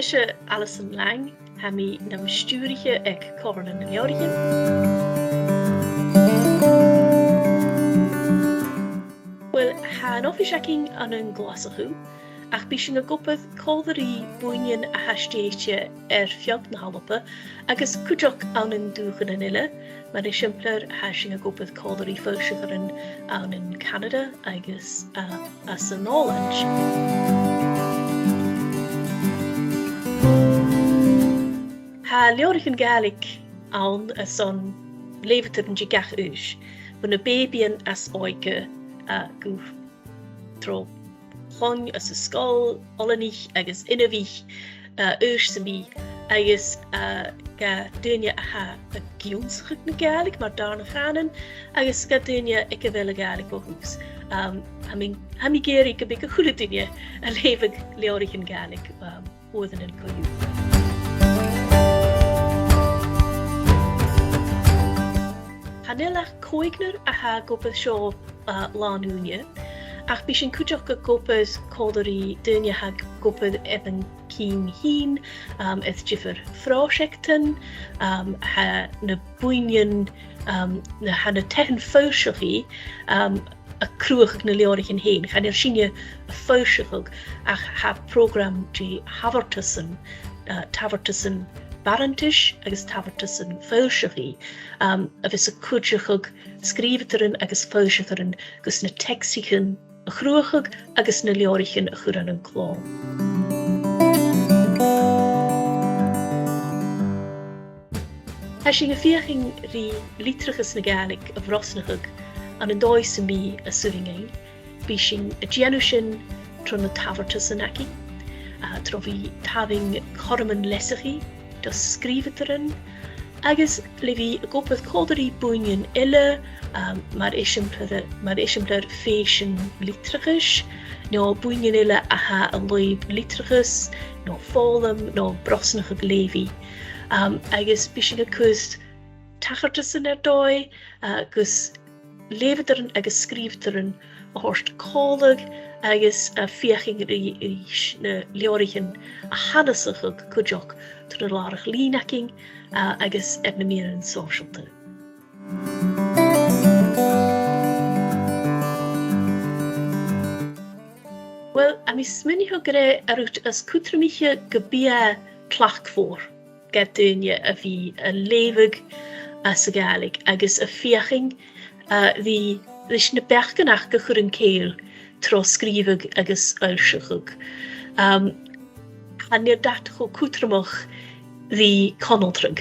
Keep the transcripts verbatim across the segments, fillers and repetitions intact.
Mise Alison Lang, tha mi nam stiùiriche aig Comhairle nan Leabhraichean. Uill, tha an oifis againn ann an Glaschu, ach bidh sinn ag obair còmhla ri buidhnean a tha stèidhichte air feadh na h-Alba, agus cuideachd ann an dùthchannan eile, mar eisimpleir, tha sinn ag obair còmhla ri foillsichearan ann an Canada agus, uh, anns an Òlaind. Tha leabhraichean Gàidhlig ann airson leughadairean de gach aois, bho na bèibidhean as òige, uh, gu tro chloinn anns an sgoil, oileanaich agus inbhich, uh, aois sam bith, agus, uh, gu daoine a tha ag ionnsachadh na Gàidhlig mar dàrna cànan, agus gu daoine aig a bheil a' Ghàidhlig bho thùs. Um, tha mi, tha mi ag iarraidh gum bi a h-uile duine a' leughadh leabhraichean Gàidhlig, um, uaireannan co-dhiù. Chan eil ach còignear a tha ag obair seo, uh, làn-ùine, ach bidh sinn cuideachd ag obair còmhla ri daoine a tha ag obair air an ceann fhèin, um, air diofar phròiseactan, um, tha na buidhnean, um, na, tha na taighean foillseachaidh, um, a' cruthachadh na leabhraichean fhèin. Chan eil sinne a' foillseachadh, ach tha prògram de thabhartasan, uh, tabhartasan barantais agus tabhartasan foillseachaidh, um, a bhios a' cuideachadh sgrìobhadairean agus foillsichearan gus na teacsaichean a chruthachadh agus na leabhraichean a chur ann an clò. Tha sinn a' feuchainn ri litreachas na Gàidhlig a bhrosnachadh ann an dòigh sam bith as urrainn dhuinn. Bidh sinn a' dèanamh sin tro na tabhartasan againn, uh, tro bhith a' tabhann cothroman leasachaidh do sgrìobhadairean, agus le bhith ag obair còmhla ri buidhnean eile, um, mar eisimpleir, mar eisimpleir fèisean litreachais, no buidhnean eile a tha an lùib litreachas, no foghlam, no brosnachadh leughaidh. Um, agus bidh sinn a' cur tachartasan air dòigh, uh, gus leughadairean agus sgrìobhadairean a thoirt còmhla agus a' feuchainn ri, ris na leabhraichean a h-aithneachadh cuideachd tro na làrach-lìn againn, uh, agus air na meadhanan sòisealta. Uill, tha mi a' smaoineachadh gur e an rud as cudromaiche gum bi e tlachdmhor do dhaoine a bhith a' leughadh anns a' Ghàidhlig agus a' feuchainn, uh, ri, ris na beachdan aca a chur an cèill tro sgrìobhadh agus fhoillseachadh. Um, chan eil dad cho cudromach ri conaltradh.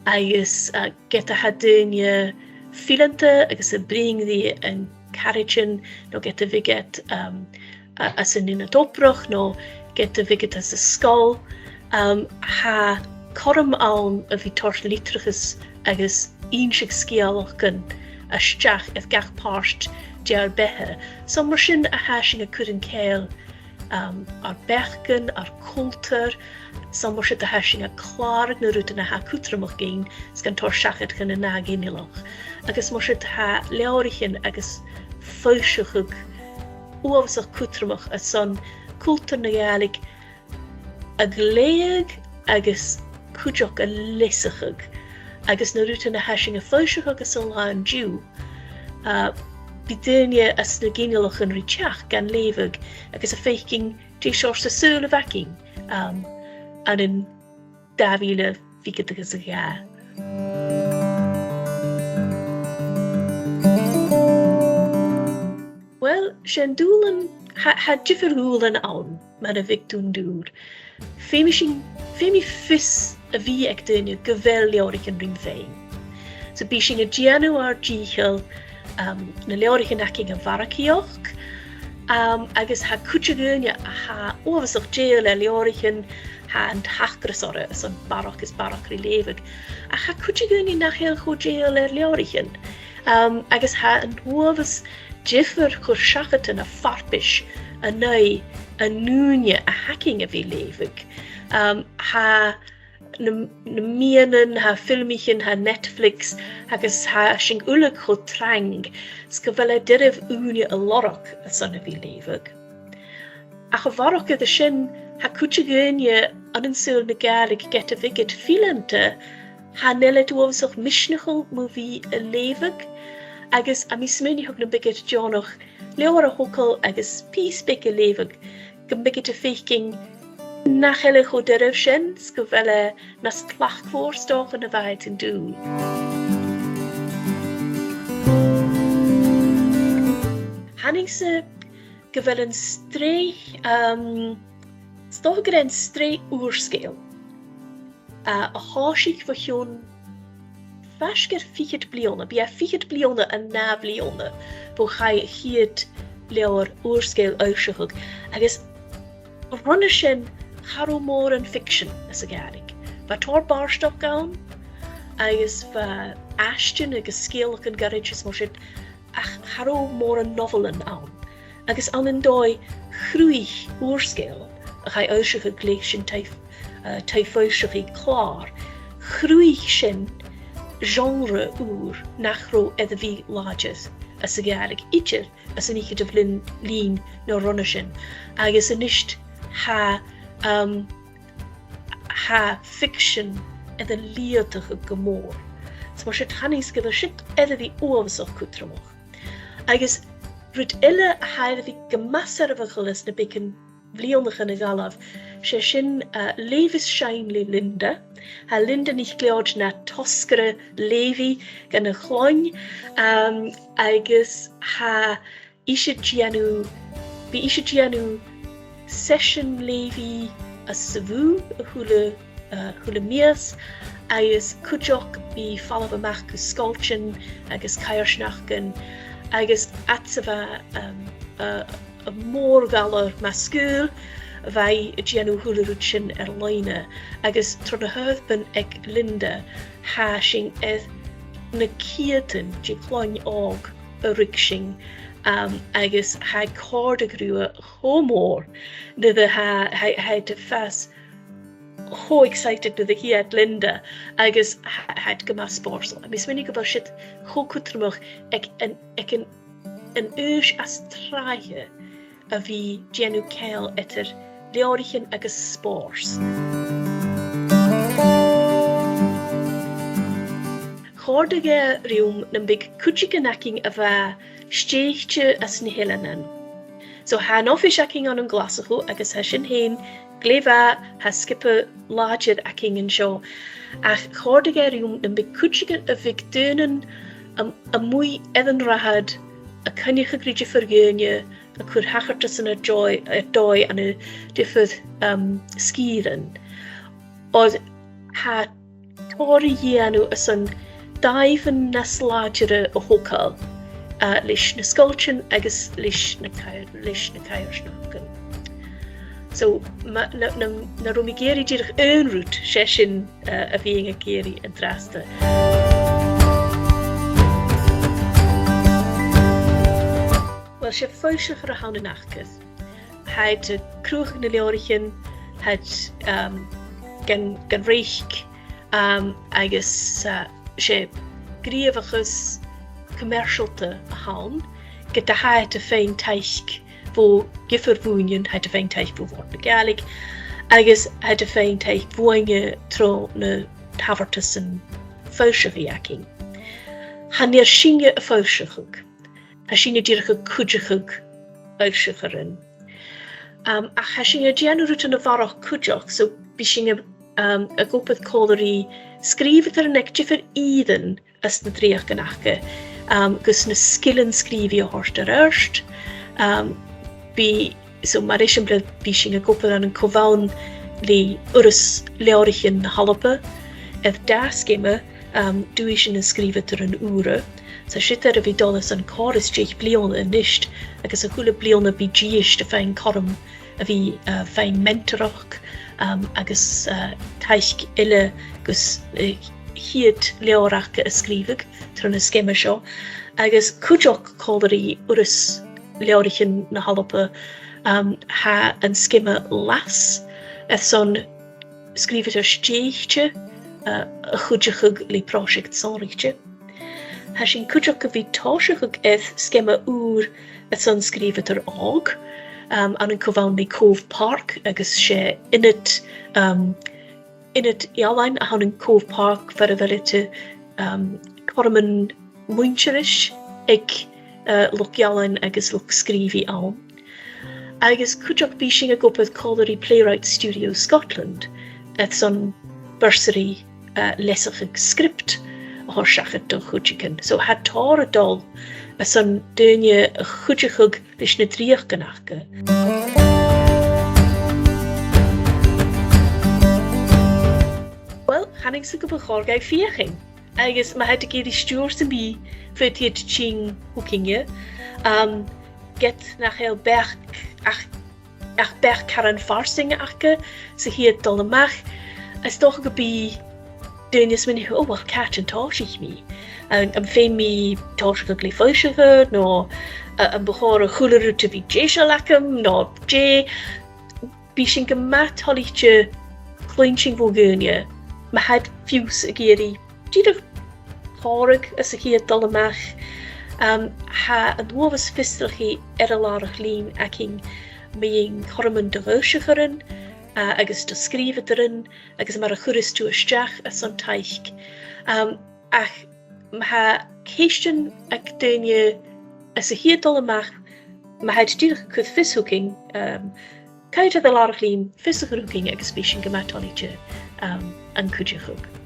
Agus, uh, ged a tha daoine fileanta agus a' bruidhinn ri an caraidean, no ged a bhitheadh iad, um, a-, anns an ionad-obrach, no ged a bhitheadh iad anns an sgoil, um, tha cothrom ann a bhith toirt litreachas agus innse sgeulachdan a-steach air gach pàirt de ar beatha. So mar sin a tha sinn a' cur an cèill, um, ar beachdan, ar cultar, so mar sin a tha sinn a' clàradh na rudan a tha cudromach dhuinn, 's gan toirt seachad dhan an ath ghinealach. Agus mar sin tha leabhraichean agus foillseachadh uabhasach cudromach airson cultar na Gàidhlig a ghlèidheadh agus cuideachd a leasachadh. Agus na rudan a tha sinn a' foillseachadh anns an là an-diugh, uh, bidh daoine às na ginealaichean ri teachd gan leughadh agus a' faicinn dè seòrsa saoghal a bh' againn, um, ann an dà mhìle fichead agus a dhà. Uill, 's e an dùbhlan, tha, tha diofar dhùbhlain ann, mar a bhiodh dùbhlan. Feumaidh sinn, feumaidh fios a bhith aig daoine gu bheil leabhraichean rim faighinn. So bidh sinn a' dèanamh ar dìcheall, um, na leabhraichean againn a mhargaidheachd, um, agus tha cuid de dhaoine a tha uabhasach dèidheil air leabhraichean, tha an t-acras orra airson barrachd is barrachd ri leughadh. Ach tha cuid de dhaoine nach eil cho dèidheil air leabhraichean. Um, agus tha an uabhas diofar cur seachad ann am farpais an aghaidh an ùine a th' againn a bhith a' leughadh. Um, tha na, na meadhanan, tha filmichean, tha Netflix, agus tha sinn uile cho trang, 's gu bheil e doirbh ùine a lorg airson a bhith a' leughadh. Ach a bharrachd air sin, tha cuid de dhaoine ann an saoghal na Gàidhlig ged a bhitheadh iad fileanta, chan eil iad uabhasach misneachail mu bhith a' leughadh, agus tha mi a' smaoineachadh gum biodh e deònach leabhar a thogail agus pìos beag a leughadh, gum biodh iad a' faicinn nach eil e cho doirbh sin, 's gu bheil e nas tlachdmhor 's dòcha na bha iad an dùil. Chanainn-sa gu bheil an sreath, um, 's dòcha gur e an sreath Ùr-sgeul, uh, a thòisich bho chionn faisg air fichead bliadhna, bidh e fichead bliadhna an ath-bhliadhna bho chaidh a' chiad leabhar Ùr-sgeul fhoillseachadh, agus ron a sin cha robh mòran ficsean anns a' Ghàidhlig. Bha tòrr bàrdachd ann, agus bha aistean agus sgeulachdan goirid is mar sin, ach cha robh mòran nobhailean ann. Agus ann an dòigh chruthaich Ùr-sgeul, a chaidh fhoillseachadh leis an taigh, uh, taigh-fhoillseachaidh Clàr, chruthaich sin genre ùr nach robh air a bhith làidir anns a' Ghàidhlig idir anns an fhicheadamh linn, linn no ron a sin. Agus a-nis tha, um, tha ficsean air a leudachadh gu mòr. 'S mar sin chanainn-sa gu bheil siud air a bhith uabhasach cudromach. Agus rud eile a tha air a bhith gu math soirbheachail anns na beagan bhliadhnaichean a dh'fhalbh, 's e sin, uh, Leugh is Seinn le Linda. Tha Linda NicLeòid na tosgaire leughaidh dhan a' chloinn, um, agus tha ise a' dèanamh, bidh ise a' dèanamh seisean leughaidh às a' bhùth a h-uile, uh, a h-uile mìos, agus cuideachd bidh i a' falbh a-mach gu sgoiltean agus coimhearsnachdan, agus fhad 's a bha, um, uh, a' mhòr-ghalar math sgaoil, bha i a' dèanamh a h-uile rud sin air loidhne, agus tro na h-oidhirpean aig Linda, tha sinn air na ceudan de chloinn òg a ruigsinn, um, agus tha e a' còrdadh riutha cho mòr, nuair a tha, tha, tha iad a' fàs cho excited nuair a chì iad Linda, agus tha, tha iad gu math spòrsail. Tha mi a' smaoineachadh gu bheil siud cho cudromach aig an, aig an, an aois as tràithe a bhith a' dèanamh ceangal eadar leabhraichean agus spòrs. Chòrdadh e rium nam biodh cuideigin againn a bha stèidhichte anns na h-Eileanan. So tha an oifis againn ann an Glaschu agus tha sin fhèin glè mhath, tha sgioba làidir againn an seo. Ach chòrdadh e rium nam biodh cuideigin a bhiodh daonnan a, a-muigh air an rathad, a' coinneachadh ri diofar dhaoine, a' cur thachartasan air dòigh, air dòigh ann an diofar, um, sgìrean. Oir tha tòrr ri dhèanamh airson dàimhean nas làidire a thogail, uh, leis na sgoiltean agus leis na coimh-, leis na coimhearsnachdan. So, ma, na, na, nan robh mi ag iarraidh dìreach aon rud, 's e sin, uh, a bhithinn ag iarraidh an-dràsta. Uill, 's e foillsichear a th' ann an Acair. Tha iad a' cruthachadh na leabhraichean, tha iad, um, gan, gan reic, um, agus, uh, 's e gnìomhachas coimeirsealta a th' ann, ged a tha iad a' faighinn taic bho dhiofar bhuidhnean, tha iad a' faighinn taic bho Bhòrd na Gàidhlig, agus tha iad a' faighinn taic bhuainne tro na tabhartasan foillseachaidh againn. Chan eil sinne a' foillseachadh. Tha sinne dìreach a' cuideachadh fhoillsichearan. Um, ach tha sinne a' dèanamh rudan a bharrachd cuideachd, so bidh sinne, um, ag obair còmhla ri sgrìobhadairean aig diofar ìrean anns na dreuchdan aca, um, gus na sgilean sgrìobhaidh a thoirt air adhart. Um, bidh, so mar eisimpleir, bidh sinn ag obair ann an co-bhonn le Urras Leabhraichean na h-Alba air dà sgeama, um, Duaisean nan Sgrìobhadairean Ùra. Tha siud air a bhith a' dol airson còrr is deich bliadhna a-nis, agus a h-uile bliadhna bidh dithis a' faighinn cothrom a bhith, uh, a' faighinn mentorachd, um, agus, uh, taic eile gus, uh, a' chiad leabhar aca a sgrìobhadh tro na sgeama seo. Agus cuideachd còmhla ri Urras Leabhraichean na h-Alba, um, tha an sgeama Las airson sgrìobhadairean stèidhichte, uh, a chuideachadh le pròiseact sònraichte. Tha sinn cuideachd a' bhith a' tòiseachadh air sgeama ùr airson sgrìobhadair òg, um, ann an co-bhann ri Cove Park, agus 's e ionad, um, ionad ealain a th' ann an Cove Park far a bheireadh tu, um, cothroman muinntireis aig, uh, luchd-ealain agus luchd-sgrìobhaidh ann. Agus cuideachd bidh sinn ag obair còmhla ri Playwright Studio Scotland, airson bursaraidh, uh, leasachadh sgriobt a thoirt seachad do chuideigin. So tha tòrr a' dol airson daoine a chuideachadh leis na dreuchdan aca. Well, chanainn-sa gum bu chòir dhaibh feuchainn. Agus ma tha iad ag iarraidh stiùir sam bith, faodaidh iad tighinn thugainne. Um, ged nach eil beachd ach, ach beachd caran farsaing aca sa chiad dol a-mach, is dòcha gum bi daoine a' smaoineachadh, "O, well, càit an tòisich mi? Am, am feum mi tòiseachadh le foillseachadh, no, uh, am bu chòir a h-uile rud a bhith deiseil agam, no dè?" Bidh sinn gu math toilichte cluinntinn bho dhaoine, ma tha iad fiù 's ag iarraidh dìreach còmhradh sa chiad dol a-mach. Um, tha an uabhas fiosrachaidh air an làrach-lìn againn mu dheidhinn cothroman do dh'fhoillsichearan, uh, agus do sgrìobhadairean, agus mar a chuireas tu a-steach airson taic. Um, ach ma tha ceistean aig daoine sa chiad dol a-mach, ma tha iad dìreach a' cur fios thugainn, um, coimhead air an làrach-lìn, fios a chur thugainn agus bidh sinn gu math toilichte, um, an cuideachadh.